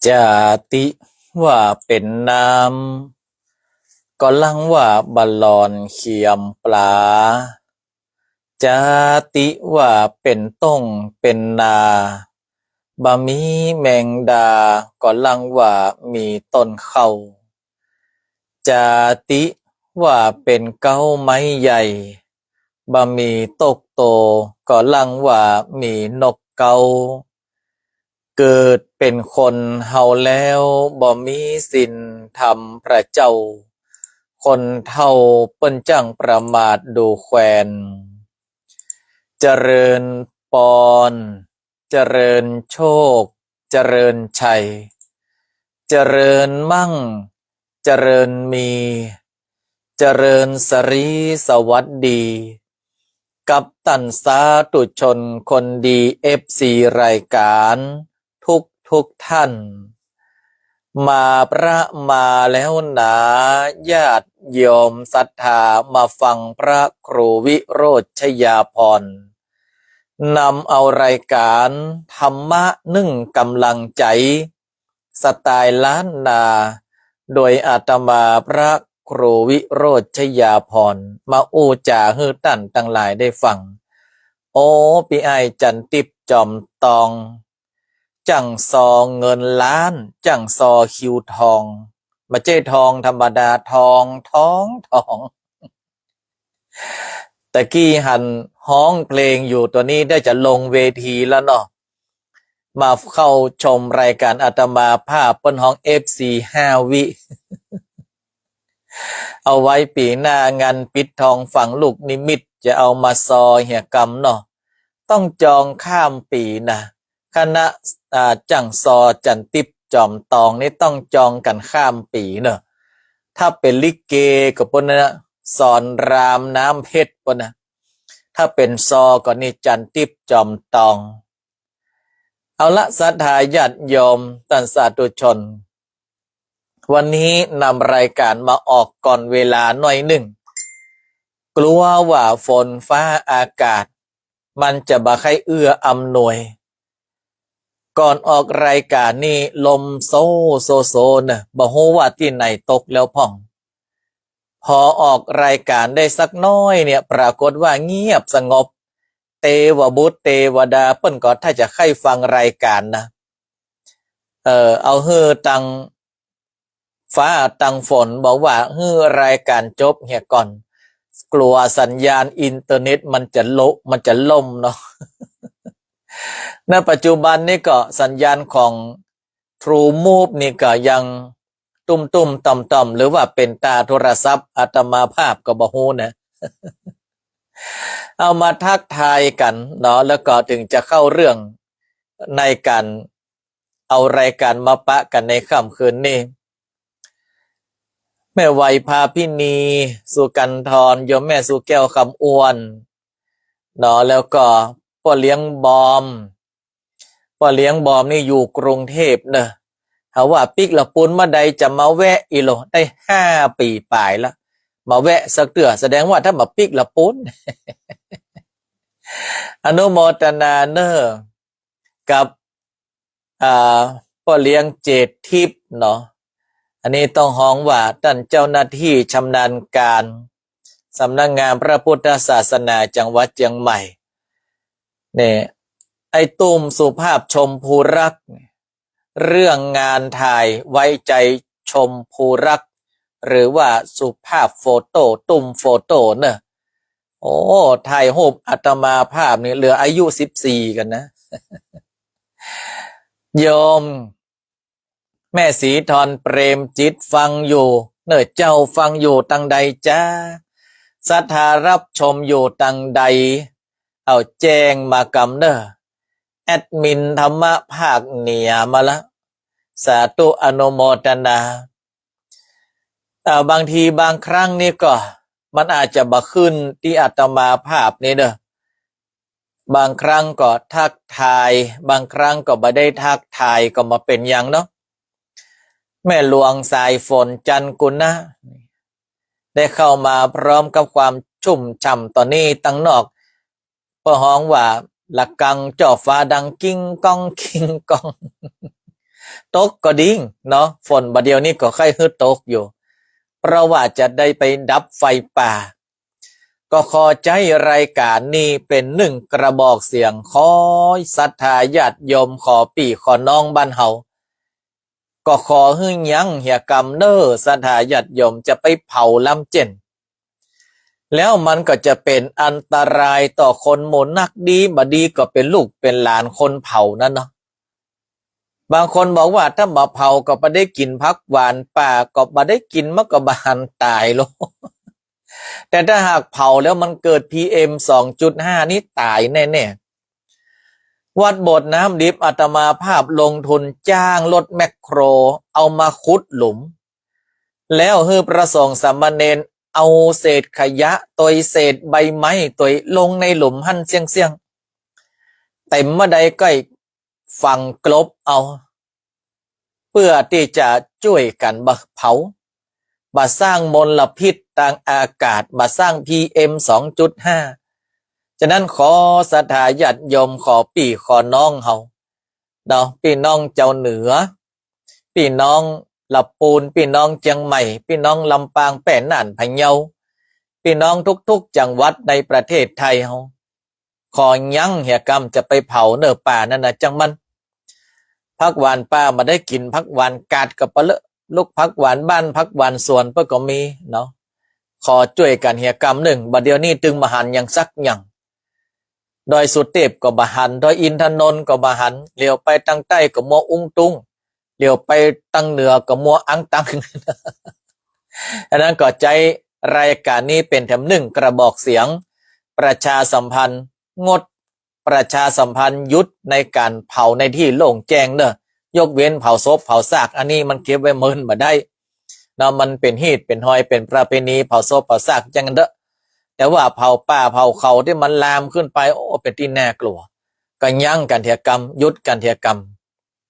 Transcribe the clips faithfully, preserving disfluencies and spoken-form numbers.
จาติว่าเป๋นน้ำ ก็ลังว่าบ่หล่อนเขียมปลา จาติว่าเป๋นต้งเป๋นนา บ่มีแมงดา ก็ลังว่ามีต้นเข้า จาติว่าเป๋นเก๊าไม้ใหญ่ บ่มีตกโต ก็ลังว่ามีนกเก๊า เกิดเป๋นคนเฮาแล้ว บ่มีศีลธรรมพระเจ้า คนเฒ่าเปิ้นจั้งประมาทดูแควน เจริญปอน เจริญโชค เจริญชัย เจริญมั่ง เจริญมี เจริญสรีสวัสดี กับต้านสาธุชนคนดี เอฟซี รายก๋านทุกทุกท่าน มาพระมาแล้วหนา ญาติโยมศรัทธามาฟังพระครูวิโรจน์ชยาภรณ์ นำเอารายก๋านธรรมะนึ่งก๋ำลังใจ๋ สไตล์ล้านนา โดยอาตมาพระครูวิโรจน์ชยาภรณ์ มาอู้จ๋าหื้อต้านตังหลายได้ฟัง โอ้ ปี้อ้ายจันทร์ติ๊บจอมตอง จั้งซอเงินล้าน จั้งซอคิวทอง บ่ใจ้ทองธรรมดา ทอง ทอง ทอง ตะกี้หันฮ้องเพลงอยู่ ต๋อนนี้ได้จะลงเวทีแล้วเนาะ มาเข้าชมรายก๋านอาตมาภาพ เปิ้นฮ้อง เอฟซี ห้าวิ เอาไว้ปี๋หน้างานปิดทองฝังลูกนิมิต จะเอามาซอเหียกำเนาะ ต้องจองข้ามปี๋นะ คณะ อ่า จั้งซอจันทร์ติ๊บจอมตองนี่ต้องจองกั๋นข้ามปี๋เนาะ ถ้าเป๋นลิเกก็ปู้นนะ สอนรามน้ำเพชรปู้นนะ ถ้าเป๋นซอก็นี่จันทร์ติ๊บจอมตอง เอาละ ศรัทธาญาติโยม ต้านสาธุชน วันนี้นำรายก๋านมาออกก่อนเวลาหน้อยนึ่ง กลัวว่าฝนฟ้าอากาศ มันจะบ่ใค่เอื้ออำนวย ก่อนออกรายก๋านนี่ลมโซ โซ โซเนาะ บ่ฮู้ว่าตี้ไหนตกแล้วพ่อง พอออกรายก๋านได้สักน้อยเนี่ย ปรากฏว่าเงียบสงบ เตวบุตรเตวดาเปิ้นก็ถ้าจะใค่ฟังรายก๋านนะ เออ เอาหื้อตังฟ้าตังฝน บ่ว่าหื้อรายก๋านจบเหียก่อน กลัวสัญญาณอินเทอร์เน็ตมันจะโละ มันจะล่มเนาะ ณ ปัจจุบันนี่ก็สัญญาณของ ทรูมูฟ นี่ก็ยังตุ้มๆ ต่อมๆ หรือว่าเป๋นต๋าโทรศัพท์อาตมาภาพก็บ่ฮู้นะ เอามาทักทายกั๋นเนาะ แล้วก็ถึงจะเข้าเรื่องในก๋านเอารายก๋านมาปะกั๋นในค่ำคืนนี้ แม่ไหวพาพินี สุกันทร โยมแม่สุแก้ว คำอ้วน เนาะ แล้วก็ป้อเลี้ยงบอม ป้อเลี้ยงบอมนี่อยู่กรุงเทพฯเนอะ หาว่าปิ๊กละปูนมาใดจะมาแวะอีโหล ได้ห้าปี๋ป๋ายละ มาแวะสักเตื้อ แสดงว่าถ้าบ่ปิ๊กละปูน อนุโมทนาเนอะ กับ อ่า ป้อเลี้ยงเจดทิพย์เนาะ อันนี้ต้องฮ้องว่าต้านเจ้าหน้าตี้ชำนาญก๋าน สำนักงานพระพุทธศาสนาจังหวัดเจียงใหม่ เนี่ย ไอ้ตุ้มสุภาพชมพูรักษ์ เรื่องงานถ่ายไว้ใจชมพูรักษ์ หรือว่าสุภาพโฟโต้ ตุ้มโฟโต้เนอะ โอ้ ถ่ายฮูปอาตมาภาพนี่เหลืออายุสิบสี่กั๋นนะ โยม แม่ศรีธร เปรมจิต ฟังอยู่เนอะเจ้า ฟังอยู่ตังใดจ๊ะ ศรัทธารับชมอยู่ตังใด เอาแจ้งมากำเนอะ แอดมินธรรมะภาคเหนือมาละ สาธุอนุโมทนา เอ่อ บางทีบางครั้งนี่ก็ มันอาจจะบ่ขึ้นตี้อาตมาภาพนี่เนอะ บางครั้งก็ทักทาย บางครั้งก็บ่ได้ทักทาย ก็บ่เป๋นหยังเนาะ แม่หลวงสายฝน จันทร์กุณะ ได้เข้ามาพร้อมกับความชุ่มฉ่ำ ต๋อนนี้ตังนอก เปิ้นฮ้องว่าระฆังจ่อฟ้าดังกิ้งก้องกิ้งก้อง ตกก็ดีเนาะ ฝนบ่าเดี่ยวนี้ก็ใค่หื้อตกอยู่ เพราะว่าจะได้ไปดับไฟป่า ก็ขอใจ๊รายก๋านนี้เป๋นนึ่งกระบอกเสียง ขอศรัทธาญาติโยม ขอปี้ขอน้องบ้านเฮา ก็ขอหื้อยั้งเหียกำเน่อ ศรัทธาญาติโยม จะไปเผาลำเจ๋น แล้วมันก็จะเป๋นอันตรายต่อคนหมู่นัก ดีบ่ดีก็เป๋นลูกเป๋นหลานคนเผานั้นเนาะ บางคนบอกว่าถ้าบ่เผาก็บ่ได้กิ๋นผักหวานป่า ก็บ่ได้กิ๋นมันก็บ่หันต๋ายลง แต่ถ้าหากเผาแล้วมันเกิด PM สองจุดห้า นี่ต๋ายแน่ๆ วัดโบสถ์น้ำดิบอาตมาภาพลงทุนจ้างรถแมคโครเอามาขุดหลุม แล้วหื้อพระสงฆ์สามเณรเอาเศษขยะตวยเศษใบไม้ตวยลงในหลุมหั้นเสี้ยงๆ เต๋มบ่าใดก็ฝังกลบเอา เปื้อตี้จะจ้วยกั๋นบ่เผา บ่สร้างมลพิษตางอากาศ บ่สร้าง PM สองจุดห้า ฉะนั้นขอศรัทธาญาติโยม ขอปี้ขอน้องเฮาเนาะ ปี้น้องเจ้าเหนือ ปี้น้องละปูน ปี้น้องเจียงใหม่ ปี้น้องลำปาง แป้ น่าน พะเยา ปี้น้องทุกๆ จังหวัดในประเทศไทยเฮา ขอยั้งเหียกำ จะไปเผาเน่อป่านั้นนะ จั้งมัน ผักหวานป่าบ่ได้กิ๋น ผักหวานกาดก็ปะเลอะ ลูกผักหวานบ้านผักหวานสวนเปิ้นก็มีเนาะ ขอจ้วยกั๋นเหียกำนึ่ง บ่าเดี่ยวนี้ตึงบ่หันหยังสักอย่าง ดอยสุเตพก็บ่หัน ดอยอินทนนท์ก็บ่หัน เหลียวไปตางใต้ก็มัวอุ้งตุ้ง เหลียวไปตางเหนือก็มัวอังตัง อันนั้นก็ใจ๊รายก๋านนี้เป๋นแถมนึ่งกระบอกเสียง ประชาสัมพันธ์ งด ประชาสัมพันธ์หยุดในก๋านเผาในตี้โล่งแจ้งเน่อ ยกเว้นเผาศพเผาซาก อันนี้มันเก็บไว้เมินบ่ได้เนาะ มันเป๋นฮีตเป๋นฮอย เป๋นประเพณีเผาศพเผาซากจั้งนั้นเต๊อะ แต่ว่าเผาป่าเผาเขาตี้มันลามขึ้นไป โอ้ เป๋นตี้น่ากลัว ก็ยั้งกั๋นเหียกำ หยุดกั๋นเหียก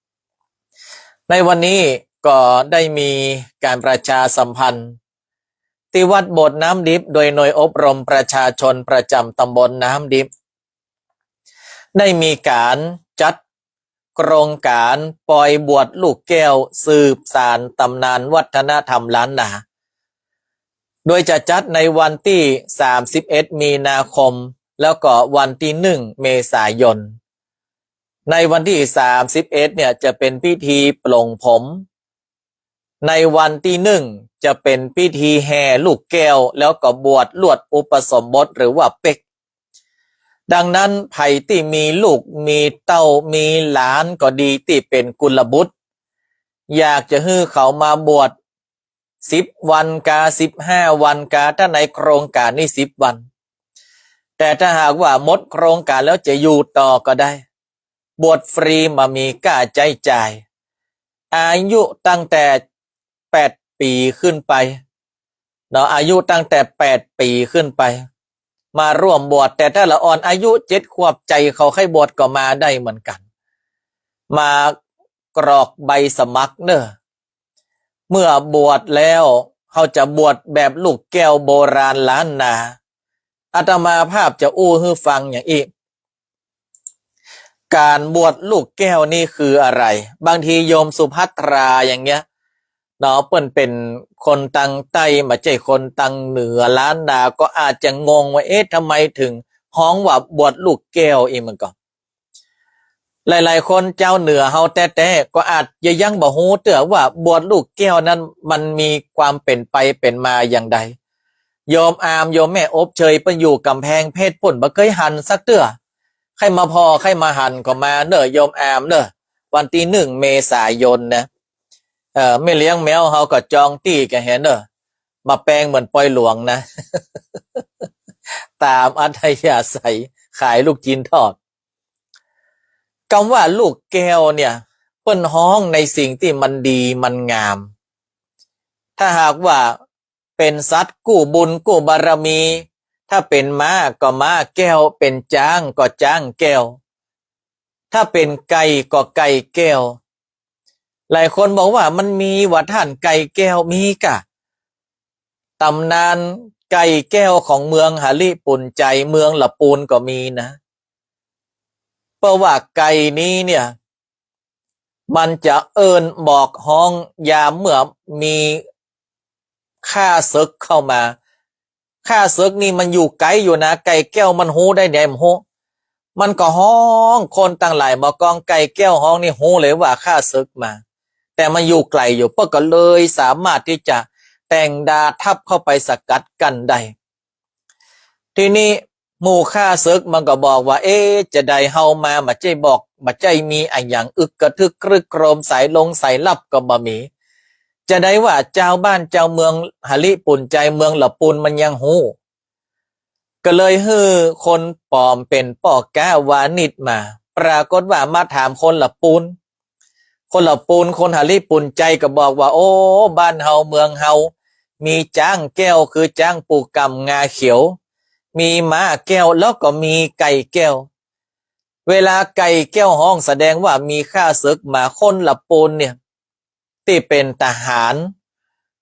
ำ ในวันนี้ก็ได้มีก๋านประชาสัมพันธ์ ตี้วัดโบสถ์น้ำดิบ โดยหน่วยอบรมประชาชนประจ๋ำตำบลน้ำดิบ ได้มีก๋านจัดโครงก๋านปอยบวชลูกแก้ว สืบสานต๋ำนานวัฒนธรรมล้านนา โดยจะจัดในวันตี้ สามสิบเอ็ด มีนาคม แล้วก็วันตี้ หนึ่ง เมษายน ในวันตี้ สามสิบเอ็ด เนี่ยจะเป๋นพิธีปลงผม ในวันตี้ หนึ่ง จะเป๋นพิธีแห่ลูกแก้ว แล้วก็บวชลวดอุปสมบทหรือว่าเป๊ก ดังนั้นใผตี้มีลูกมีเต้ามีหลานก็ดีตี้เป๋นกุลบุตร อยากจะหื้อเขามาบวช สิบวันกา สิบห้าวันกา ถ้าในโครงก๋านนี้ สิบวัน แต่ถ้าหากว่าหมดโครงก๋านแล้วจะอยู่ต่อก็ได้ บวชฟรีบ่มีก้าใจ๊จ่าย อายุตั้งแต่ แปด ปี๋ขึ้นไปเนาะ อายุตั้งแต่ แปด ปี๋ขึ้นไป มาร่วมบวช แต่ถ้าละอ่อนอายุ เจ็ด ขวบ ใจ๋เขาใค่บวชก็มาได้เหมือนกั๋น มากรอกใบสมัครเน่อ เมื่อบวชแล้ว เฮาจะบวชแบบลูกแก้วโบราณล้านนา อาตมาภาพจะอู้หื้อฟังอย่างอี้ ก๋านบวชลูกแก้วนี่คืออะไร บางทีโยมสุภัทราอย่างเงี้ยเนาะ เปิ้นเป๋นคนตางใต้ บ่ใจ้คนตางเหนือล้านนา ก็อาจจะงงว่า เอ๊ะ ทำไมถึงฮ้องว่าบวชลูกแก้ว อี้มันก็ หลายๆ คนจาวเหนือเฮาแต๊ๆ ก็อาจจะยังบ่ฮู้เตื้อว่าบวชลูกแก้วนั้นมันมีความเป๋นไปเป๋นมาอย่างใด โยมอามโยมแม่อบเชยเปิ้นอยู่ก๋ำแพงเพชรปู๊น บ่เกยหันสักเตื้อ ใค่มาผ่อใค่มาหันก็มาเน่อโยมอามเน่อ วันตี้ หนึ่ง เมษายนนะ เอ่อ แม่เลี้ยงแมวเฮาก็จองตี้กั๋นแหมเน่อ บ่าแปงเหมือนปอยหลวงนะ ต๋ามอัธยาศัย ขายลูกจิ๊นทอด กำว่าลูกแก้วเนี่ย เปิ้นฮ้องในสิ่งตี้มันดีมันงาม ถ้าหากว่าเป๋นสัตว์กู้บุญกู้บารมี ถ้าเป๋นม้าก็ม้าแก้ว เป๋นจ๊างก็จ๊างแก้ว ถ้าเป๋นไก่ก็ไก่แก้ว หลายคนบอกว่ามันมีว่าต้านไก่แก้ว มีก่ะ ต๋ำนานไก่แก้วของเมืองหริภุญไชย เมืองละปูนก็มีนะ เพราะว่าไก่นี้เนี่ย มันจะเอิ้นบอกฮ้องยามเมื่อมีข้าศึกเข้ามา ข้าศึกนี่มันอยู่ไก๋อยู่นะ ไก่แก้วมันฮู้ได้ไง บ่ฮู้ มันก็ฮ้อง คนตังหลายหมู่กอง ไก่แก้วฮ้องนี่ฮู้เลยว่าข้าศึกมา แต่มันอยู่ไก๋อยู่ เปิ้นก็เลยสามารถตี้จะแต่งดาทัพเข้าไปสกัดกั้นได้ ทีนี้หมู่ข้าศึกมันก็บอกว่า เอ๊ะ จาใดเฮามา บ่ใจ้บอก บ่ใจ้มีอะหยังอึกกระทึกครึกโครม สายลงสายลับก็บ่มี จาใดว่าจาวบ้านจาวเมืองหริปุญไชย เมืองหละปูนมันยังฮู้ ก็เลยหื้อคนป๋อมเป๋นป้อก๊าวานิชมา ปรากฏว่ามาถามคนหละปูน คนหละปูน คนหริปุญไชยก็บอกว่า โอ้ บ้านเฮาเมืองเฮา มีจ๊างแก้ว คือจ๊างปูก๋ำงาเขียว มีม้าแก้ว แล้วก็มีไก่แก้ว เวลาไก่แก้วฮ้องแสดงว่ามีข้าศึกมา คนหละปูนเนี่ย ตี้เป๋นทหาร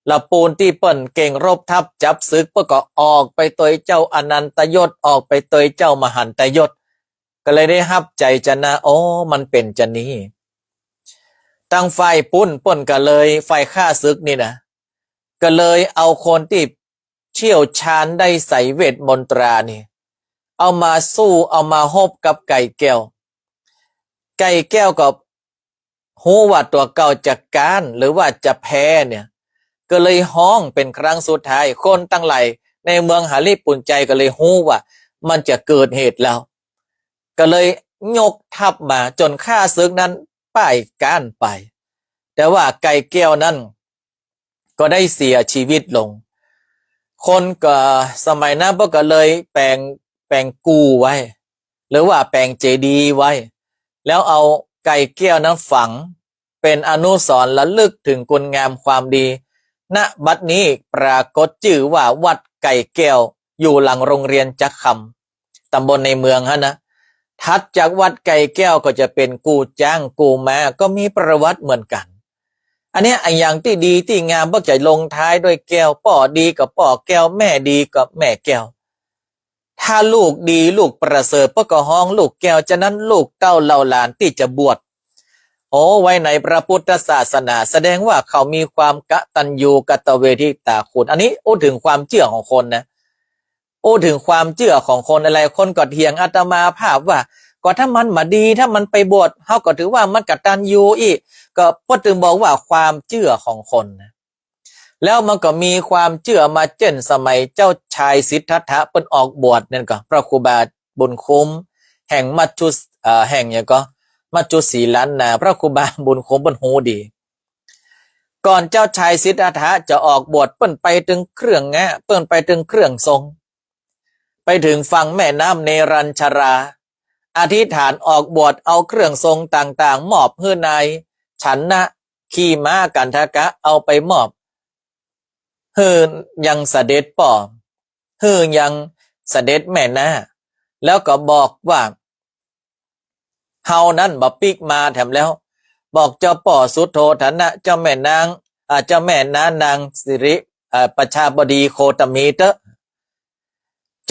หละปูนตี้เปิ้นเก่งรบทัพจับศึก เปิ้นก็ออกไปตวยเจ้าอนันตยศ ออกไปตวยเจ้ามหันตยศ ก็เลยได้ฮับชัยชนะ โอ้ มันเป๋นจานี้ ตังฝ่ายปูนเปิ้นก็เลย ฝ่ายข้าศึกนี่นะ ก็เลยเอาคนตี้เชี่ยวชาญได้ไสยเวทมนตรานี่ เอามาสู้ เอามาฮบกับไก่แก้ว ไก่แก้วก็ฮู้ว่าตั๋วเก่าจะก๊านหรือว่าจะแพ้เนี่ย ก็เลยฮ้องเป๋นครั้งสุดท้าย คนตังหลายในเมืองหริปุญไชยก็เลยฮู้ว่ามันจะเกิดเหตุแล้ว ก็เลยยกทัพมาจ๋นข้าศึกนั้นป้ายก๊านไป แต่ว่าไก่แก้วนั้น ก็ได้เสียชีวิตลง คนก็ สมัยนั้นเปิ้นก็เลยแป๋ง แป๋งกู่ไว้ หรือว่าแป๋งเจดีย์ไว้ แล้วเอาไก่แก้วนั้นฝัง เป๋นอนุสรณ์ระลึกเถิงคุณงามความดี ณ บัดนี้ปรากฏจื้อว่าวัดไก่แก้ว อยู่หลังโรงเรียนจักคำ ต๋ำบลในเมืองหั้นนะ ถัดจากวัดไก่แก้วก็จะเป๋นกู่จ๊างกู่ม้า ก็มีประวัติเหมือนกั๋น อันเนี้ย อะหยังตี้ดีตี้งามเปิ้นจะลงท้ายด้วยแก้ว ป้อดีก็ป้อแก้ว แม่ดีก็แม่แก้ว ถ้าลูกดีลูกประเสริฐเปิ้นก็ฮ้องลูกแก้ว ฉะนั้นลูกเต้าเหล่าหลานตี้จะบวช โอ้ ไว้ในพระพุทธศาสนา แสดงว่าเขามีความกตัญญูกตเวทิตาคุณ อันนี้อู้เถิงความเจื้อของคนนะ อู้เถิงความเจื้อของคน หลายๆ คนก็เถียงอาตมาภาพว่า ก็ถ้ามันบ่ดี ถ้ามันไปบวช เฮาก็ถือว่ามันกตัญญูอี้ ก็เปิ้นจึงบอกว่าความเจื้อของคนนะ แล้วมันก็มีความเจื้อมาเจ้นสมัยเจ้าชายสิทธัตถะเปิ้นออกบวชนั่นก็ พระครูบาบุญคุ้ม แห่งมัจจุ เอ่อ แห่งหยังก็ มัจจุศรีล้านนา พระครูบาบุญคุ้มเปิ้นฮู้ดี ก่อนเจ้าชายสิทธัตถะจะออกบวช เปิ้นไปเถิงเครื่องงะ เปิ้นไปเถิงเครื่องทรง ไปเถิงฝั่งแม่น้ำเนรัญชรา อธิษฐานออกบวช เอาเครื่องทรงต่างๆ มอบหื้อนายฉัณณะ ขี่ม้ากัณฑกะเอาไปมอบ หื้อยังเสด็จป้อ หื้อยังเสด็จแม่นา แล้วก็บอกว่า เฮานั้นบ่ปิ๊กมาแถมแล้ว บอกเจ้าป้อสุโธทนะ เจ้าแม่นาง อ่า เจ้าแม่น้านางสิริ อ่า ประชาบดีโคตมีเต๊อะ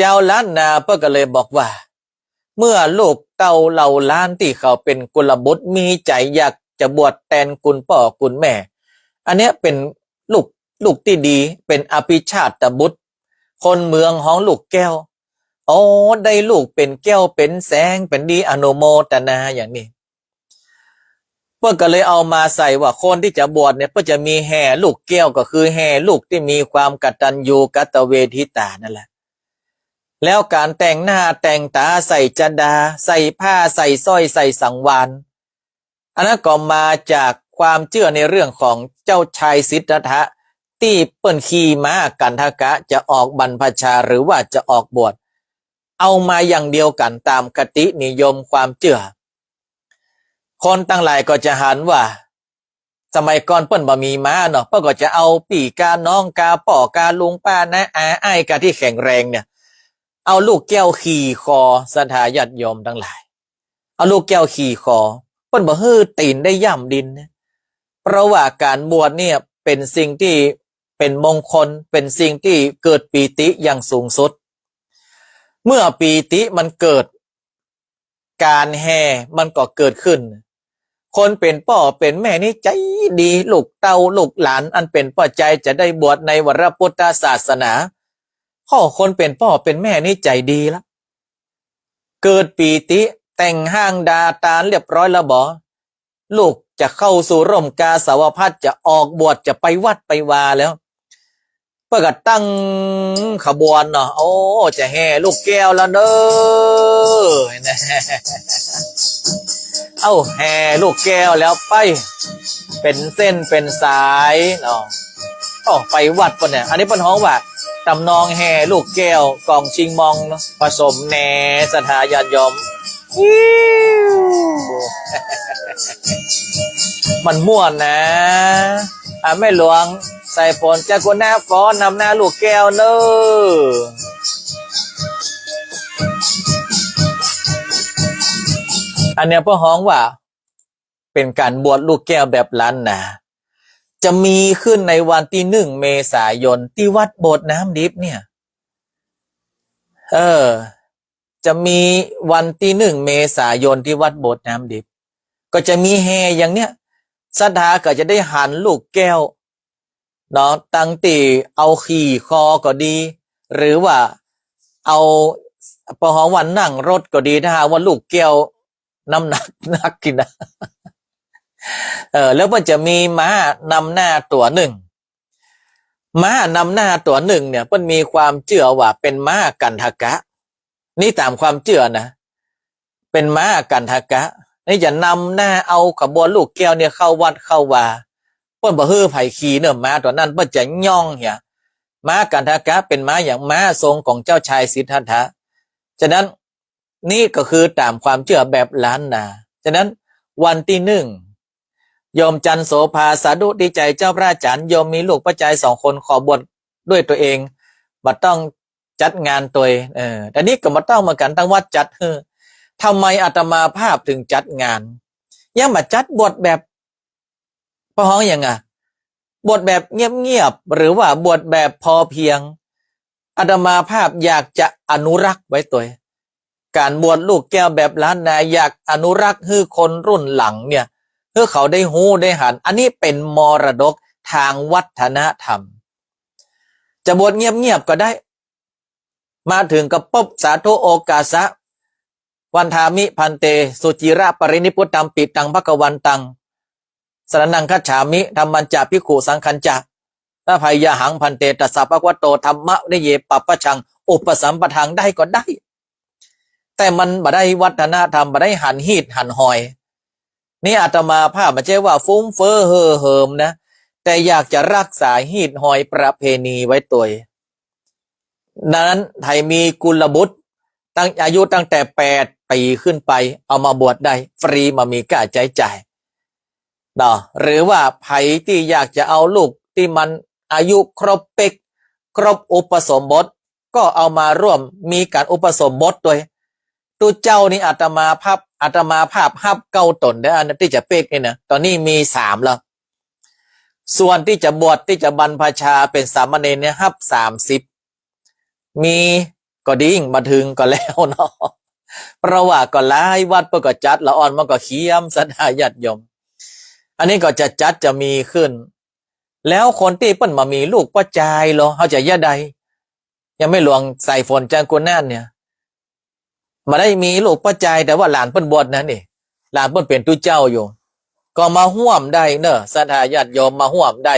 จาวล้านนาเปิ้นก็เลยบอกว่า เมื่อลูกเต้าเหล่าหลานตี้เขาเป๋นกุลบุตร มีใจ๋อยากจะบวชแตนกุลป้อกุลแม่ อันเนี้ยเป๋นลูก ลูกตี้ดี เป๋นอภิชาตบุตร คนเมืองฮ้องลูกแก้ว โอ้ ได้ลูกเป๋นแก้วเป๋นแสง เป๋นดี อนุโมทนาอย่างนี้ เปิ้นก็เลยเอามาใส่ว่าคนตี้จะบวชเนี่ย เปิ้นจะมีแห่ลูกแก้ว ก็คือแห่ลูกตี้มีความกตัญญูกตเวทิตานั่นแหละ แล้วก๋านแต่งหน้าแต่งต๋า ใส่จดา ใส่ผ้า ใส่สร้อย ใส่สังวาล อันนั้นก็มาจากความเจื้อในเรื่องของเจ้าชายสิทธัตถะ ตี้เปิ้นขี่ม้ากัณฑกะจะออกบรรพชาหรือว่าจะออกบวช เอามาอย่างเดียวกั๋นต๋ามคตินิยมความเจื้อ คนตังหลายก็จะหันว่า สมัยก่อนเปิ้นบ่มีม้าเนาะ เปิ้นก็จะเอาปี้กาน้องกาป้อกาลุงป้าน้าอาอ้ายกาตี้แข็งแรงเนี่ย เอาลูกแก้วขี่คอ ศรัทธาญาติโยมตังหลาย เอาลูกแก้วขี่คอ เปิ้นบ่หื้อตี๋นได้ย่ำดินนะ เพราะว่าก๋านบวชเนี่ยเป๋นสิ่งตี้เป๋นมงคล เป๋นสิ่งตี้เกิดปีติอย่างสูงสุด เมื่อปีติมันเกิด ก๋านแห่มันก็เกิดขึ้น คนเป๋นป้อเป๋นแม่นี่ใจ๋ดี ลูกเต้าลูกหลานอันเป๋นป้อใจ๋จะได้บวชในวรพุทธศาสนา โอ้ คนเป๋นป้อเป๋นแม่นี่ใจ๋ดีละ เกิดปีติ แต่งฮ้างดาต๋านเรียบร้อยแล้วบ่ ลูกจะเข้าสู่ร่มกาสาวพัสตร์ จะออกบวช จะไปวัดไปวาแล้ว เปิ้นก็ตั้งขบวนเนาะ โอ้ จะแห่ลูกแก้วแล้วเน้อ เอ้า แห่ลูกแก้วแล้วไป เป๋นเส้นเป๋นสายเนาะ โอ้ ไปวัดเปิ้นเนี่ย อันนี้เปิ้นฮ้องว่า ต๋ำนองแห่ลูกแก้ว ก๋องชิงมองเนาะ ผสมแหน่ ศรัทธาญาติโยม มันม่วนนะ อ่ะ แม่หลวงสายฝน เจ้าคุณหน้าฟ้อนนำหน้าลูกแก้วเน้อ อันเนี้ยเปิ้นฮ้องว่า เป๋นก๋านบวชลูกแก้วแบบล้านนา จะมีขึ้นในวันตี้หนึ่งเมษายนตี้วัดโบสถ์น้ำดิบเนี่ย เออ จะมีวันตี้หนึ่งเมษายนตี้วัดโบสถ์น้ำดิบ ก็จะมีแห่อย่างเนี้ย ศรัทธาก็จะได้หันลูกแก้วเนาะ ตั้งตี้เอาขี่คอก็ดี หรือว่าเอา เปิ้นฮ้องว่านั่งรถก็ดี ถ้าหากว่าลูกแก้ว น้ำหนัก หนักขึ้นนะ เออ แล้วเปิ้นจะมีม้านำหน้าตั๋วนึ่ง ม้านำหน้าตั๋วนึ่งเนี่ย เปิ้นมีความเจื้อว่าเป๋นม้ากัณฑกะ นี่ต๋ามความเจื้อนะ เป๋นม้ากัณฑกะ นี่จะนำหน้าเอาขบวนลูกแก้วเนี่ยเข้าวัดเข้าวา เปิ้นบ่หื้อใผขี่เน่อ ม้าตั๋วนั้น เปิ้นจะย่องเหีย ม้ากัณฑกะเป๋นม้าอย่าง ม้าทรงของเจ้าชายสิทธัตถะ ฉะนั้น นี่ก็คือต๋ามความเจื้อแบบล้านนา ฉะนั้นวันตี้หนึ่ง โยมจันทร์โสภา สาธุดีใจ๋เจ้าพระอาจ๋ารย์ โยมมีลูกป้อจายสองคน ขอบวชด้วยตั๋วเอง บ่ต้องจัดงานตวย เออ อันนี้ก็บ่ต้องเหมือนกั๋น ตางวัดจัดหื้อ ทำไมอาตมาภาพถึงจัดงาน ยังบ่จัด บวชแบบ เปิ้นฮ้องหยังอะ บวชแบบเงียบๆ หรือว่าบวชแบบพอเพียง อาตมาภาพอยากจะอนุรักษ์ไว้ตวย ก๋านบวชลูกแก้วแบบล้านนา อยากอนุรักษ์หื้อคนรุ่นหลังเนี่ย หื้อเขาได้ฮู้ได้หัน อันนี้เป๋นมรดกตางวัฒนธรรม จะบวชเงียบๆ ก็ได้ มาเถิงก็ปุ๊บ สาธุโอกาสะ วันทามิภันเต สุจิระปรินิพพุตัมปิตังภะคะวันตัง สรณังคัจฉามิ ธัมมัญจะภิกขุสังฆัญจะ อะภัยยะหังภันเต ตัสสะภะคะวะโต ธัมมะวินัยเย ปัปปะชัง อุปสัมปทัง ได้ก็ได้ แต่มันบ่ได้วัฒนธรรม บ่ได้หันฮีตหันหอย นี่อาตมาภาพบ่ใจ้ว่าฟุ่มเฟ้อเห่อเหิมนะ แต่อยากจะรักษาฮีตหอยประเพณีไว้ตวย ดังนั้นใผมีกุลบุตรตั้ง อายุตั้งแต่แปดปี๋ขึ้นไป เอามาบวชได้ฟรี บ่มีก้าใจ๊จ่ายเนาะ หรือว่าใผตี้อยากจะเอาลูกตี้มันอายุครบเป๊ก ครบอุปสมบท ก็เอามาร่วมมีก๋านอุปสมบทตวย ตุ๊เจ้านี่อาตมาภาพ อาตมาภาพฮับเก้าต๋นเด้อ อันตี้จะเป๊กนี่นะ ต๋อนนี้มีสามแล้ว ส่วนตี้จะบวช ตี้จะบรรพชาเป๋นสามเณรเนี่ย ฮับสามสิบ มีก็ดี บ่เถิงก็แล้วเนาะ เพราะว่าก็หลายวัดเปิ้นก็จัด ละอ่อนมันก็เคียม ศรัทธาญาติโยม อันนี้ก็จะจัด จะมีขึ้น แล้วคนตี้เปิ้นบ่มีลูกป้อจายลอ เฮาจะเยียะใด อย่างแม่หลวงสายฝน จันทร์กุณาถเนี่ย บ่ได้มีลูกป้อจาย แต่ว่าหลานเปิ้นบวชนะนี่ หลานเปิ้นเป๋นตุ๊เจ้าอยู่ ก็มาฮ่วมได้เนาะ ศรัทธาญาติโยมมาฮ่วมได้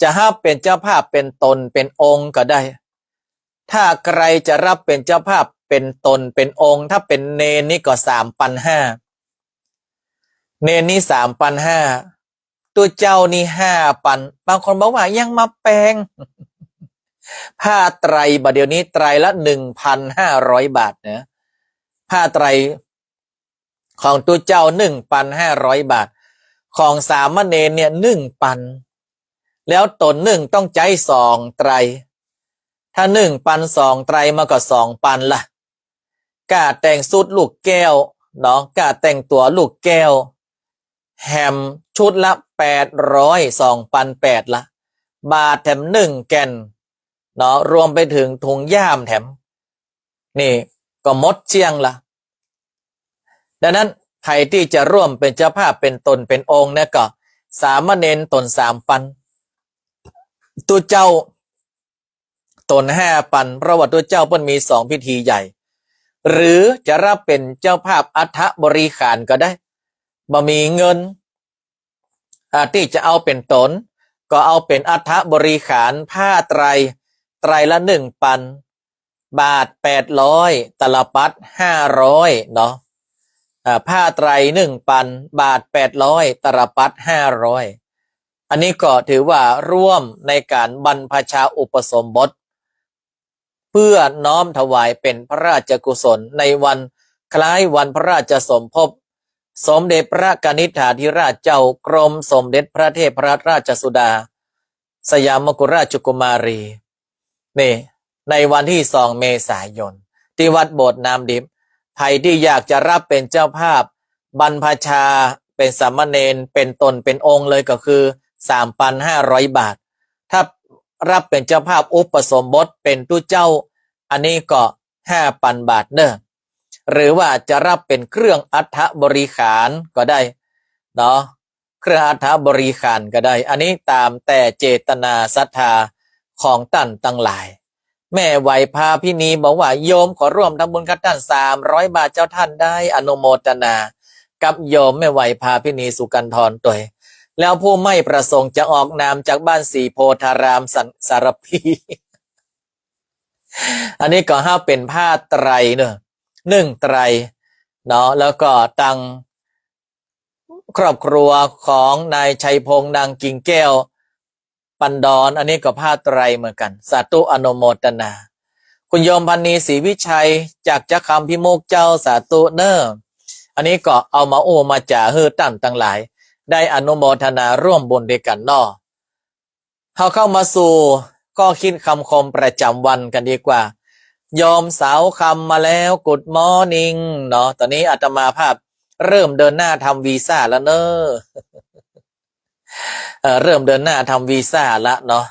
จะฮับเป๋นเจ้าภาพเป๋นต๋นเป๋นองค์ก็ได้ ถ้าใครจะฮับเป๋นเจ้าภาพเป๋นต๋นเป๋นองค์ ถ้าเป๋นเณรนี่ก็สามปันห้า เณรนี่สามปันห้า ตุ๊เจ้านี่ห้าปัน บางคนบอกว่ายังบ่แปง ผ้าไตรบ่าเดี่ยวนี้ไตรละหนึ่งปันห้าร้อยบาทนะ ผ้าไตรของตุ๊เจ้าหนึ่งปันห้าร้อยบาท ของสามเณรเนี่ยหนึ่งปัน แล้วต๋นนึ่งต้องใจ๊สองไตร ถ้าหนึ่งปันสองไตรมันก็สองปันละ ก้าแต่งสุดลูกแก้วเนาะ ก้าแต่งตั๋วลูกแก้ว แหมชุดละแปดร้อย สองปันแปดละ บาทแถมนึ่งแก่นเนาะ รวมไปเถิงถุงย่ามแถม นี่ก็หมดเสี้ยงละ ดังนั้น ใผตี้จะร่วมเป๋นเจ้าภาพเป๋นต๋นเป๋นองค์เนี่ยก็สามเณรต๋นสามปัน ตุ๊เจ้าต๋นห้าปัน เพราะว่าตุ๊เจ้าเปิ้นมีสองพิธีใหญ่ หรือจะฮับเป๋นเจ้าภาพอัฐบริขารก็ได้ บ่มีเงิน อ่า ตี้จะเอาเป๋นต๋น ก็เอาเป๋นอัฐบริขาร ผ้าไตร ไตรละหนึ่งปัน บาทแปดร้อย ตลับปัตรห้าร้อยเนาะ อ่า ผ้าไตรหนึ่งปัน บาทแปดร้อย ตลับปัตรห้าร้อย อันนี้ก็ถือว่าร่วมในก๋านบรรพชาอุปสมบท เพื่อน้อมถวายเป๋นพระราชกุศลในวันคล้ายวันพระราชสมภพสมเด็จพระกนิษฐาธิราชเจ้ากรมสมเด็จพระเทพรัตนราชสุดา สยามกุฎราชกุมารี นี่ ในวันตี้สองเมษายน ตี้วัดโบสถ์น้ำดิบ ใผตี้อยากจะฮับเป๋นเจ้าภาพ บรรพชาเป๋นสามเณร เป๋นต๋นเป๋นองค์เลยก็คือสามปันห้าร้อยบาท ถ้าฮับเป๋นเจ้าภาพอุปสมบทเป๋นตุ๊เจ้า อันนี้ก็ห้าปันบาทเน่อ หรือว่าจะฮับเป๋นเครื่องอัฐบริขารก็ได้เนาะ เครื่องอัฐบริขารก็ได้ อันนี้ต๋ามแต่เจตนาศรัทธาของต้านตังหลาย แม่ไหวพาพินีบอกว่า โยมขอร่วมทำบุญกับต้านสามร้อยบาทเจ้า ต้านได้อนุโมทนา กับโยมแม่ไหวพาพินีสุกันทรตวย แล้วผู้ไม่ประสงค์จะออกนามจากบ้านศรีโพธารามสัน สารภี อันนี้ก็ฮับเป๋นผ้าไตรเน่อ หนึ่งไตรเนาะ แล้วก็ตังครอบครัวของนายชัยพงษ์ นางกิ่งแก้ว ปันดอน อันนี้ก็ผ้าไตรเหมือนกั๋น สาธุอนุโมทนา คุณโยมพันนีศรีวิชัยจากจ๊ะคำพิมุกเจ้า สาธุเน่อ อันนี้ก็เอามาอู้มาจ๋าหื้อต้านตังหลาย ได้อนุโมทนาร่วมบุญตวยกั๋นเนาะ เฮาเข้ามาสู่ข้อคิดคำคมประจ๋ำวันกั๋นดีกว่า โยมสาวคำมาแล้ว Good morning เนาะ ต๋อนนี้อาตมาภาพเริ่มเดินหน้าทำวีซ่าแล้วเน่อ เอ่อ เริ่มเดินหน้าทำวีซ่าละเนาะ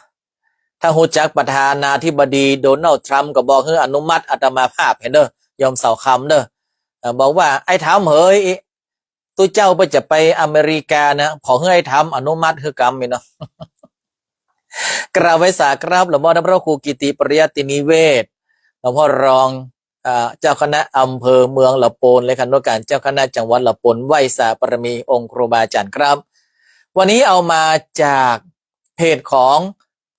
ถ้าฮู้จักประธานาธิบดีโดนัลด์ทรัมป์ก็บอกหื้ออนุมัติอาตมาภาพหั้นเน่อ โยมสาวคำเน่อ เอ่อ บอกว่า ไอ้ทำเหย ตุ๊เจ้าเปิ้นจะไปอเมริกานะ ขอหื้อไอ้ทำอนุมัติหื้อกำนี่เนาะ กราบไหว้สาครับ หลวงพ่อท่านพระครูกิติปริยัตินิเวศน์ หลวงพ่อรอง อ่า เจ้าคณะอำเภอเมืองละปูน เลขานุการเจ้าคณะจังหวัดละปูน ไหว้สาบารมีองค์ครูบาอาจ๋ารย์ครับ วันนี้เอามาจากเพจของ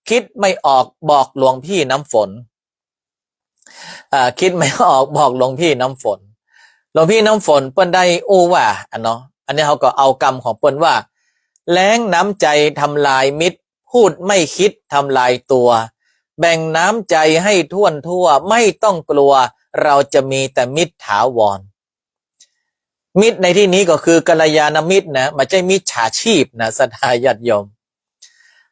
คิดไม่ออกบอกหลวงพี่น้ำฝน อ่า คิดไม่ออกบอกหลวงพี่น้ำฝน หลวงพี่น้ำฝนเปิ้นได้อู้ว่า อันเนาะ อันนี้เฮาก็เอากำของเปิ้นว่า แล้งน้ำใจทำลายมิตร พูดไม่คิดทำลายตัว แบ่งน้ำใจให้ถ้วนทั่ว ไม่ต้องกลัว เราจะมีแต่มิตรถาวร มิตรในตี้นี้ก็คือกัลยาณมิตรนะ บ่ใจ้มิจฉาชีพนะ ศรัทธาญาติโยม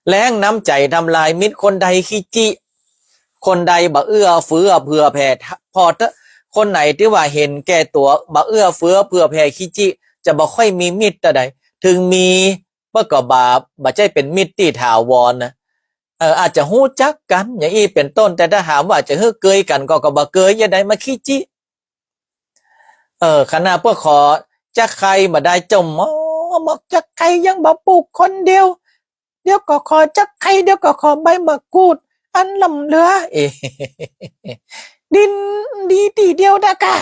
แล้งน้ำใจ๋ทำลายมิตร คนใดขี้จี้ คนใดบ่เอื้อเฟื้อเผื่อแผ่ ผ่อเต๊อะ คนไหนตี้ว่าเห็นแก่ตั๋ว บ่เอื้อเฟื้อเผื่อแผ่ขี้จี้ จะบ่ค่อยมีมิตรเต้าใด ถึงมี เปิ้นก็บ่ บ่ใจ้เป๋นมิตรตี้ถาวรนะ เออ อาจจะฮู้จักกั๋นอย่างอี้เป๋นต้น แต่ถ้าหากว่าจะหื้อเกยกั๋นก็ ก็บ่เกย จะใดมาขี้จี้ เออ ขนาดเปิ้นขอจักไคร้บ่ได้ เจ้าหมอบอกจักไคร้ยังบ่ปลูกคนเดียว เดี๋ยวก็ขอจักไคร้ เดี๋ยวก็ขอใบมะกรูด อันล้ำเหลือ เอ๊ะ ดินดีตี้เดียวดะกะ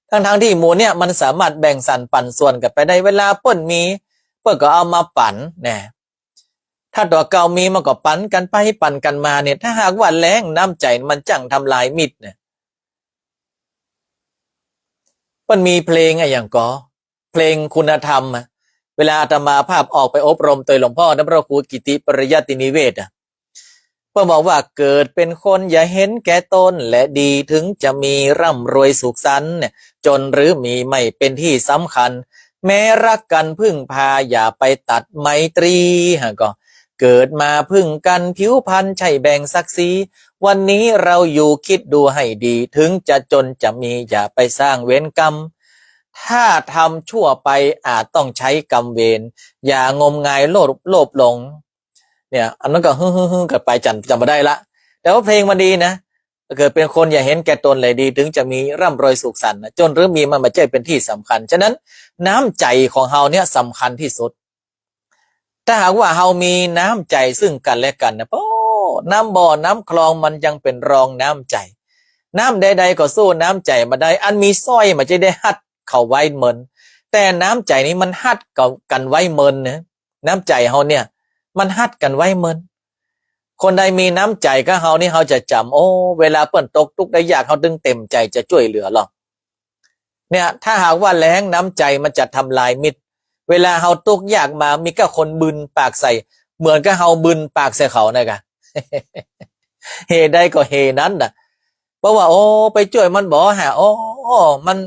ทั้งๆ ตี้หมู่เนี่ยมันสามารถแบ่งสรรปันส่วนกั๋นไปได้ เวลาเปิ้นมี เปิ้นก็เอามาปั๋นแน่ ถ้าตั๋วเก่ามีมันก็ปั๋นกั๋นไปปั๋นกั๋นมาเนี่ย ถ้าหากว่าแล้งน้ำใจ๋มันจั้งทำลายมิตรเนี่ย เปิ้นมีเพลงอะหยังก่อ เพลงคุณธรรมอะ เวลาอาตมาภาพออกไปอบรมโตยหลวงพ่อท่านพระครูกิติปริยัตินิเวศน์อะ เปิ้นบอกว่า เกิดเป็นคนอย่าเห็นแก่ตนและดี ถึงจะมีร่ำรวยสุขสันต์เนี่ย จนหรือมีไม่เป็นที่สำคัญ แม้รักกันพึ่งพาอย่าไปตัดไมตรี ฮะ ก็เกิดมาพึ่งกันผิวพรรณใช่แบ่งศักดิ์ศรี วันนี้เราอยู่คิดดูให้ดี ถึงจะจนจะมีอย่าไปสร้างเวรกรรม ถ้าทำชั่วไปอาจต้องใช้กรรมเวร อย่างมงายโลภ โลภหลง เนี่ย อันนั้นก็ฮึ่งๆๆ กั๋นไป จ๋ำ จ๋ำบ่ได้ละ แต่ว่าเพลงมันดีนะ เกิดเป๋นคนอย่าเห็นแก่ตนเลยดี เถิงจะมีร่ำรวยสุขสันต์นะ จ๋นหรือมีมันบ่ใจ้เป๋นตี้สำคัญ ฉะนั้นน้ำใจ๋ของเฮาเนี่ยสำคัญตี้สุด ถ้าหากว่าเฮามีน้ำใจ๋ซึ่งกั๋นและกั๋นนะ โอ้ น้ำบ่อน้ำคลองมันยังเป๋นรองน้ำใจ๋ น้ำใดๆ ก็สู้น้ำใจ๋บ่าได้ อันมีสร้อยมันจะได้ฮัดเข้าไว้เมิน แต่น้ำใจ๋นี่มันฮัดกั๋นไว้เมินนะ น้ำใจ๋เฮาเนี่ย มันฮัดกั๋นไว้เมิน คนใดมีน้ำใจ๋กับเฮานี่ เฮาจะจ๋ำ โอ้ เวลาเปิ้นตกตุ๊กข์ได้ยาก เฮาตึงเต็มใจ๋จะจ้วยเหลือลอ เนี่ย ถ้าหากว่าแล้ง น้ำใจ๋มันจะทำลายมิตร เวลาเฮาตุ๊กข์ยากมา มีก้าคนบึนปากใส่ เหมือนกับเฮาบึนปากใส่เขานะกะ เหตุใดก็เหตุนั้นน่ะ เพราะว่า โอ้ ไปจ้วยมันบ่หา โอ้ มัน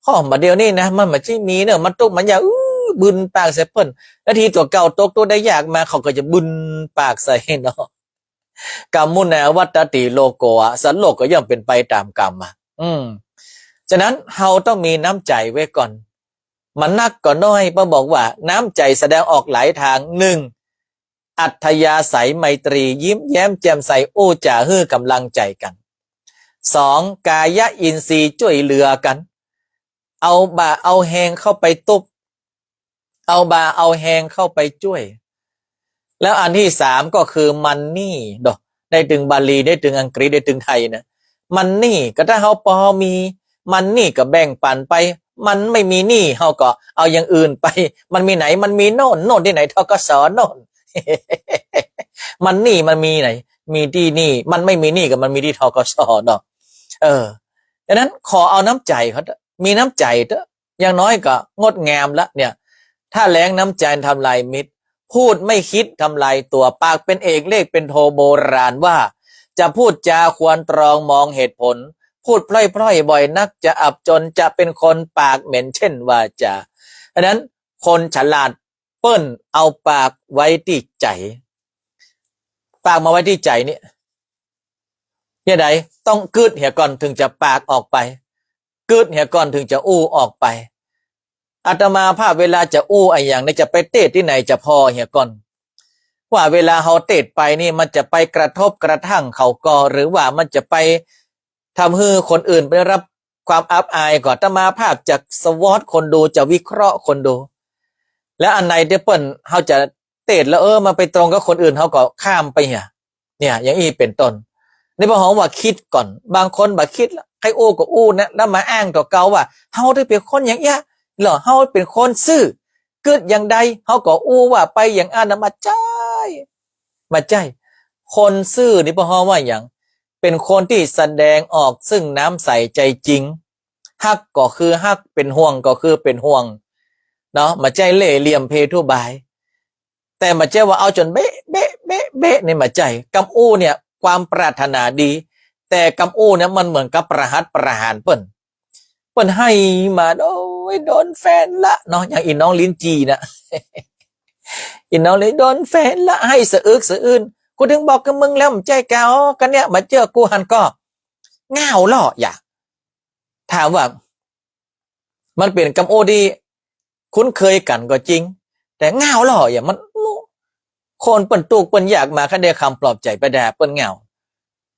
ข้อมาเดี๋ยวนี้นะ มันบ่ใจ้มีเนาะ มันตุ๊กข์มันยาก อื้อ บึนปากใส่เปิ้น แล้วทีตั๋วเก่าตกตุ๊กข์ได้ยากมา เขาก็จะบึนปากใส่เนาะ กัมมุนาวัตตติโลโกอะ สัตว์โลกก็ย่อมเป๋นไปต๋ามกรรมอะ อืม ฉะนั้นเฮาต้องมีน้ำใจ๋ไว้ก่อน บ่นักก็น้อย พระบอกว่าน้ำใจ๋แสดงออกหลายตาง หนึ่ง อัธยาศัยไมตรี ยิ้มแย้มแจ่มใส อู้จ๋าหื้อก๋ำลังใจ๋กั๋น สอง กายะอินทรีย์จ้วยเหลือกั๋น เอาบ่าเอาแฮงเข้าไปตุ๊บ เอาบ่าเอาแฮงเข้าไปจ้วย แล้วอันตี้สามก็คือ money เนาะ ได้ตึงบาลี ได้ตึงอังกฤษ ได้ตึงไทยนะ money ก็ถ้าเฮาปอมี money ก็แบ่งปั๋นไป มันไม่มีหนี้ เฮาก็เอาอย่างอื่นไป มันมีไหน มันมีโน่น โน่นตี้ไหน ธ.ก.ส. โน่น money มันมีไหน มีตี้นี่ มันไม่มีหนี้ก็มันมีตี้ ธ.ก.ส. เนาะ เออ ฉะนั้นขอเอาน้ำใจ๋เขาเถอะ มีน้ำใจ๋เถอะ อย่างน้อยก็งดงามละเนี่ย ถ้าแล้งน้ำใจ๋ทำลายมิตร พูดไม่คิดทำลายตั๋ว ปากเป๋นเอกเล่ห์เป๋นโท โบราณว่า จะพูดจาควรตรองมองเหตุผล พูดพล่อยๆ บ่อยนักจะอับจน จะเป็นคนปากเหม็นเช่นวาจา ฉะนั้นคนฉลาดเปิ้นเอาปากไว้ตี้ใจ๋ ปากมาไว้ตี้ใจ๋นี่ เยียะใด ต้องกึ๊ดเหียก่อนเถิงจะปากออกไป กึ๊ดเหียก่อนเถิงจะอู้ออกไป อาตมาภาพเวลาจะอู้อะหยังเนี่ย จะไปเตศน์ตี้ไหนจะผ่อเหียก่อน ว่าเวลาเฮาเตศน์ไปนี่มันจะไปกระทบกระทั่งเขาก่อ หรือว่ามันจะไปทำหื้อคนอื่นได้รับความอับอายก่อ อาตมาภาพจะสวอตคนดู จะวิเคราะห์คนดู แล้วอันไหนตี้เปิ้น เฮาจะเตศน์แล้ว เออ มันไปตรงกับคนอื่น เฮาก็ข้ามไปเหีย เนี่ย อย่างอี้เป๋นต้น นี่ปะฮ้องว่าคิดก่อน บางคนบ่คิดละ ใค่อู้ก็อู้นะ แล้วมาอ้างตั๋วเก่าว่า เฮาได้เป๋นคนอย่างเอี้ยะ เหรอ เฮาเป๋นคนซื่อ กึ๊ดอย่างใด เฮาก็อู้ว่าไปอย่างอั้นนะ บ่ใจ้ บ่ใจ้ คนซื่อนี่ปะฮ้องว่าหยัง เป๋นคนตี้แสดงออกซึ่งน้ำใสใจจริง ฮักก็คือฮัก เป๋นห่วงก็คือเป๋นห่วง เนาะ บ่ใจ้เล่ห์เหลี่ยมเพทุบาย แต่บ่ใจ้ว่าเอาจ๋นเบ๊ะ เบ๊ะ เบ๊ะ เบ๊ะ นี่บ่ใจ้ กำอู้เนี่ยความปรารถนาดี แต่กำอู้เนี่ยมันเหมือนกับประหัตประหารเปิ้น เปิ้นไห้มา โอ๊ย โดนแฟนละเนาะ อย่างอีน้องลิ้นจี่น่ะ อีน้องลิ้น โดนแฟนละ ไห้สะอึกสะอื้น กูเถิงบอกกับมึงแล้ว บ่ใจ้กา กาเนี่ย บ่เจื้อกูหันก่อ ง่าวล่อ อย่า ถามว่า มันเป๋นกำอู้ตี้คุ้นเคยกั๋นก็จริง แต่ง่าวล่อ อย่า มัน คนเปิ้นตุ๊กข์เปิ้นยากมา คันได้กำปลอบใจ๋ไปด่าเปิ้นง่าว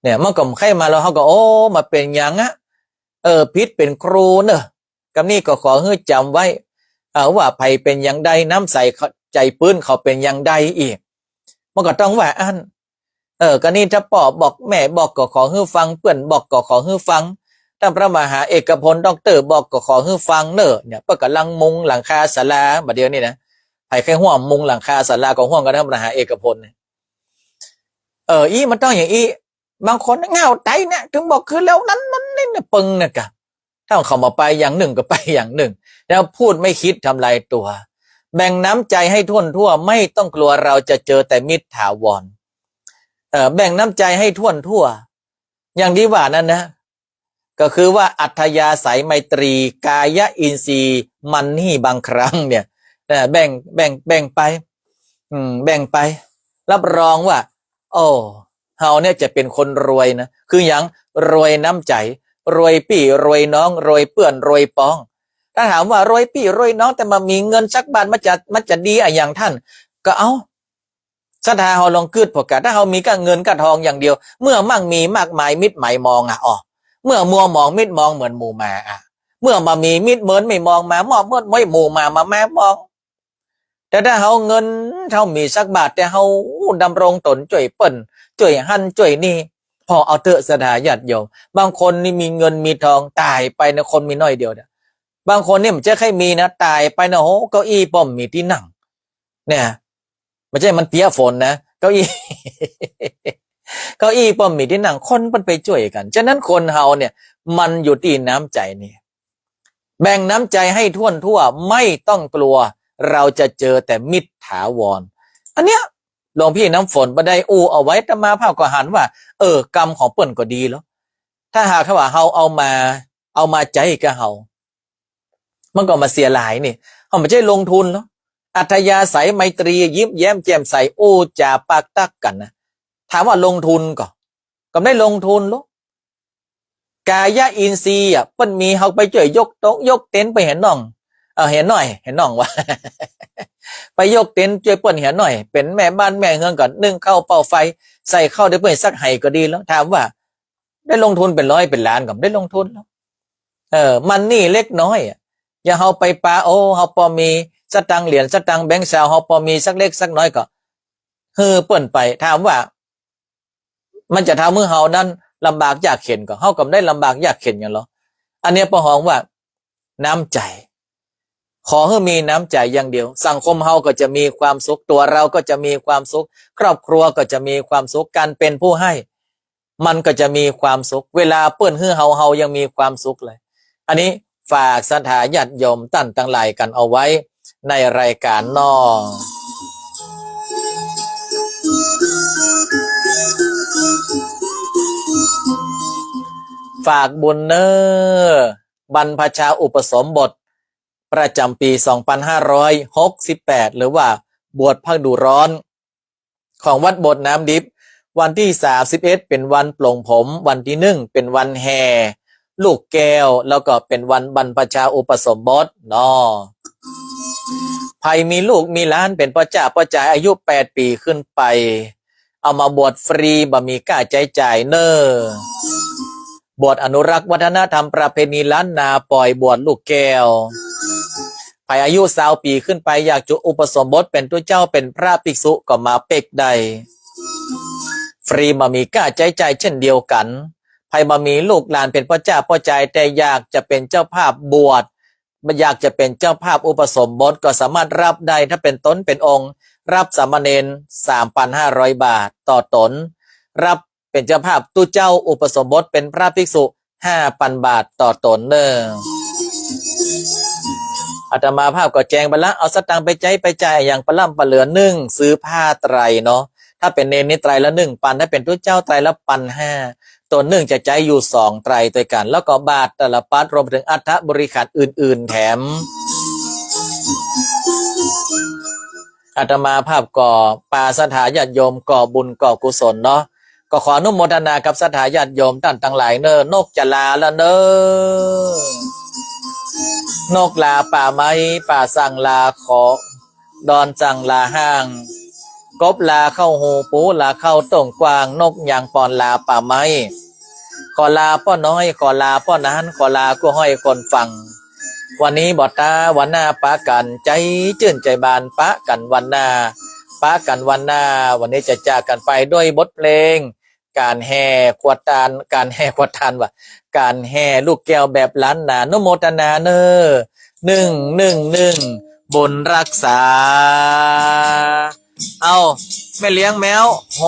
เนี่ย มันก็ใค่มาแล้ว เฮาก็ โอ้ มาเป๋นหยังอะ เออ ผิดเป๋นครูเน่อ กำนี้ก็ขอหื้อจ๋ำไว้ เออ ว่าใผเป๋นอย่างใด น้ำใสเขา ใจ๋ปื๊นเขาเป๋นอย่างใดอีก มันก็ต้องว่าอั้น เออ กานี้ถ้าป้อบอกแม่บอกก็ขอหื้อฟัง เปื้อนบอกก็ขอหื้อฟัง ต้านพระมหาเอกพลด็อกเตอร์บอกก็ขอหื้อฟังเน่อ เนี่ย เปิ้นก่ำลังมุงหลังคาศาลา บ่าเดี่ยวนี้นะ ใผใค่ฮ่วมมุงหลังคาศาลาก็ฮ่วมกั๋น ต้านพระมหาเอกพลเนี่ย เออ อี้มันต้องอย่างอี้ บางคนง่าวไตเนี่ย เถิงบอกคือแล้วนั้นนั้นนี่เนี่ย เปิงเนี่ยกะ ถ้าเขาบ่ไปอย่างนึ่งก็ไปอย่างนึ่ง แล้วพูดไม่คิดทำลายตั๋ว แบ่งน้ำใจ๋ให้ถ้วนทั่ว ไม่ต้องกลัวเราจะเจอแต่มิตรถาวร เอ่อ แบ่งน้ำใจ๋ให้ถ้วนทั่ว อย่างตี้ว่านั้นนะ ก็คือว่าอัธยาศัยไมตรี กายะอินทรีย์ มันนี่บางครั้งเนี่ย เอ่อ แบ่ง แบ่ง แบ่งไป อืม แบ่งไป รับรองว่า โอ้ เฮาเนี่ยจะเป๋นคนรวยนะ คือหยัง รวยน้ำใจ๋ รวยปี้ รวยน้อง รวยเปื้อน รวยป๊อง ถ้าถามว่ารวยปี้ รวยน้อง แต่บ่มีเงินสักบาท มันจะ มันจะดีอะหยังต้าน ก็เอ้า ศรัทธาเฮาลองกึ๊ดผ่อก่ะ ถ้าเฮามีก้าเงินก้าทองอย่างเดียว เมื่อมั่งมีมากมายมิตรหมายมองอะ อ้อ เมื่อมัวหมองมิตรมองเหมือนหมู่หมาอะ เมื่อบ่มีมิตรเมินไม่มองมา มอบเมินไม่หมู่หมามาแม้มอง แต่ถ้าเฮาเงินเฮาบ่มีสักบาท แต่เฮาดำรงต๋นจ้วยเปิ้น จ้วยหั้นจ้วยนี่ ผ่อเอาเต๊อะศรัทธาญาติโยม บางคนนี่มีเงินมีทอง ต๋ายไปนะ คนมีน้อยเดียวเนี่ย บางคนนี่มันจะใค่มีนะ ต๋ายไปนะ โห เก้าอี้ป้อมมีตี้นั่ง เนี่ย บ่ใจ้มันเปียะฝนนะ เก้าอี้ เก้าอี้ป้อมมีตี้นั่ง คนมันไปจ้วยกั๋น ฉะนั้นคนเฮาเนี่ย มันอยู่ตี้น้ำใจ๋นี่ แบ่งน้ำใจ๋ให้ถ้วนทั่ว ไม่ต้องกลัว เราจะเจอแต่มิตรถาวร อันเนี้ย หลวงพี่น้ำฝนบ่ได้อู้เอาไว้ อาตมาภาพก็หันว่า เออ กรรมของเปิ้นก็ดีแล้ว ถ้าหากว่าเฮาเอามา เอามาใจ๊กับเฮา มันก็บ่เสียหายนี่ เฮาบ่ใจ้ลงทุนเนาะ อัธยาศัยไมตรี ยิ้มแย้มแจ่มใส อู้จ๋าปากตั๊กกั๋นนะ ถามว่าลงทุนก่อ ก็บ่ได้ลงทุนหรอก กายะอินทรีย์อะ เปิ้นมี เฮาไปจ้วยยกโต๊ะยกเต็นท์ ไปเหียน้อง เออ เหียน้อย เหียน้องวะ ไปยกเต็นท์จ้วยเปิ้นเหียน้อย เป๋นแม่บ้านแม่เฮือนก็นึ่งข้าวเป่าไฟ ใส่ข้าวหื้อเปิ้นสักไหก็ดีแล้ว ถามว่า ได้ลงทุนเป๋นร้อยเป๋นล้านก็บ่ได้ลงทุนหรอก เออ มันนี่เล็กน้อยอะ อย่างเฮาไปปา โอ้ เฮาปอมีสตางค์เหรียญ สตางค์แบงค์ซาว เฮาปอมีสักเล็กสักน้อยก็หื้อเปิ้นไป ถามว่า มันจะทำหื้อเฮานั้นลำบากยากเข็ญก่อ เฮาก็บ่ได้ลำบากยากเข็ญหยังหรอก อันเนี้ยเปิ้นฮ้องว่าน้ำใจ๋ ขอหื้อมีน้ำใจ๋อย่างเดียว สังคมเฮาก็จะมีความสุข ตั๋วเราก็จะมีความสุข ครอบครัวก็จะมีความสุข ก๋านเป๋นผู้หื้อ มันก็จะมีความสุข เวลาเปิ้นหื้อเฮา เฮายังมีความสุขเลย อันนี้ฝากศรัทธาญาติโยมต้านตังหลายกั๋นเอาไว้ในรายก๋านเนาะ ฝากบุญเน่อ บรรพชาอุปสมบท ประจ๋ำปี๋สองปันห้าร้อยหกสิบแปด หรือว่าบวชภาคฤดูร้อน ของวัดโบสถ์น้ำดิบ วันตี้สามสิบเอ็ดเป๋นวันปลงผม วันตี้หนึ่งเป๋นวันแห่ลูกแก้ว แล้วก็เป๋นวันบรรพชาอุปสมบทเนาะ ใผมีลูกมีหลานเป๋นป้อจ๊าป้อจายอายุแปดปี๋ขึ้นไป เอามาบวชฟรี บ่มีก้าใจ๊จ่ายเน่อ บวชอนุรักษ์วัฒนธรรมประเพณีล้านนา ปอยบวชลูกแก้ว ใผอายุซาวปี๋ขึ้นไป อยากจะอุปสมบทเป๋นตุ๊เจ้า เป๋นพระภิกษุก็มาเป๊กได้ ฟรี บ่มีก้าใจ๊จ่ายเช่นเดียวกั๋น ใผบ่มีลูกหลานเป๋นป้อจ๊าป้อจาย แต่อยากจะเป๋นเจ้าภาพบวช อยากจะเป๋นเจ้าภาพอุปสมบทก็สามารถฮับได้ ถ้าเป๋นต๋นเป๋นองค์ ฮับสามเณรสามปันห้าร้อยบาทต่อต๋น ฮับเป๋นเจ้าภาพตุ๊เจ้าอุปสมบทเป๋นพระภิกษุห้าปันบาทต่อต๋นเน่อ อาตมาภาพก็แจ้งไปละ เอาสตางค์ไปใจ๊ไปจ่ายอะหยังปะล่ำปะเหลือ นึ่ง ซื้อผ้าไตรเนาะ ถ้าเป๋นเณรนี่ไตรละนึ่งปัน ถ้าเป๋นตุ๊เจ้าไตรละปันห้า ต๋นนึ่งจะใจ๊อยู่สองไตรตวยกั๋น แล้วก็บาตรตะละปัด รวมไปเถิงอัฐบริขารอื่นๆ แถม อาตมาภาพก็ปาศรัทธาญาติโยมก่อบุญก่อกุศลเนาะ ก็ขออนุโมทนากับศรัทธาญาติโยมต้านตังหลายเน่อ นกจะลาละเน่อ นกลาป่าไม้ ป่าสั่งลาขอ ดอนสั่งลาห้าง กบลาเข้าฮู ปูลาเข้าโต้งกว้าง นกยางปอนลาป่าไม้ ขอลาป้อน้อย ขอลาป้อหนาน ขอลากู้ฮ้อยคนฟัง วันนี้บ่ต๋า วันหน้าปะกั๋น ใจ๋จื้นใจ๋บาน ปะกั๋นวันหน้า ปะกั๋นวันหน้า วันนี้จะจากกั๋นไปด้วยบทเพลง ก๋านแห่ขวดตาน ก๋านแห่ขวดตานว่ะ ก๋านแห่ลูกแก้วแบบล้านนา อนุโมทนาเน่อ นึ่ง นึ่ง นึ่ง บุญฮักษา เอ้า แม่เลี้ยงแม้ว โฮ